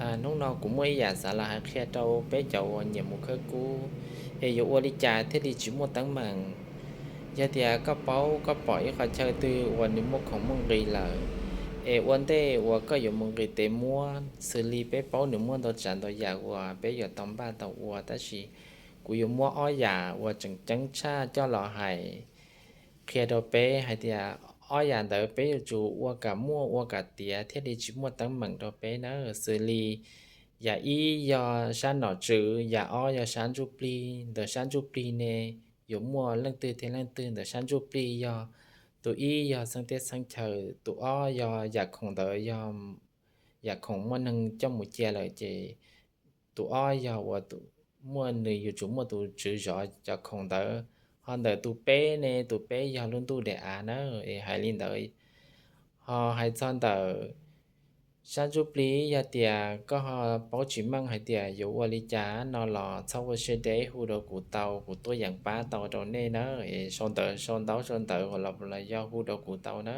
Hnub no kuv muaj ib yam xav los hais qhia rau peb cov uas nyiam mus khawb kub, es yuav ua li cas thiaj li tsis muaj teeb meem. Yog tias koj paub koj pom ib qhov chaw twg uas nws muaj khoom muaj nqis lawm, es ua ntej uas koj yuav mus nqis tes muab, xws li peb paub nws muaj ntau tsav ntau yam uas peb yuav tau npaj tau ua, tab sis kuv yuav muab ob yam uas tseem ceeb tshaj coj los hais qhia rau peb hais tias ob yam ntawd peb yuav tsum ua kam muaj ua kam tiav thiaj li tsis muaj teeb meem rau peb nawb. Xws li yam ib yog sab nom tswv, yam ob yog sab ntsuj plig. Ntawm sab ntsuj plig ne, yuav muaj leej twg thiab leej twg. Ntawm sab ntsuj plig yog tus ib yog xeeb teb xeeb chaw, tus ob yog yam khoom ntawd yog yam khoom muaj neeg coj mus cia lawm ces tus ob yog uas muaj nws yuav tsum muaj tus tswv zov cov khoom ntawd. Ho ntawm tus peb ne, tus peb yog lub ntuj daim av na, es hais li ntawd. Ho hais txog ntawm sab ntsuj plig, yog tias koj ho paub tsis meej hais tias yuav ua li cas no los txhob ua siab deb, hu rau kuv tau, kuv tuaj yeem pab tau rau nej na. Es sau ntawv sau ntaub sau ntawv los yog hu rau kuv tau na.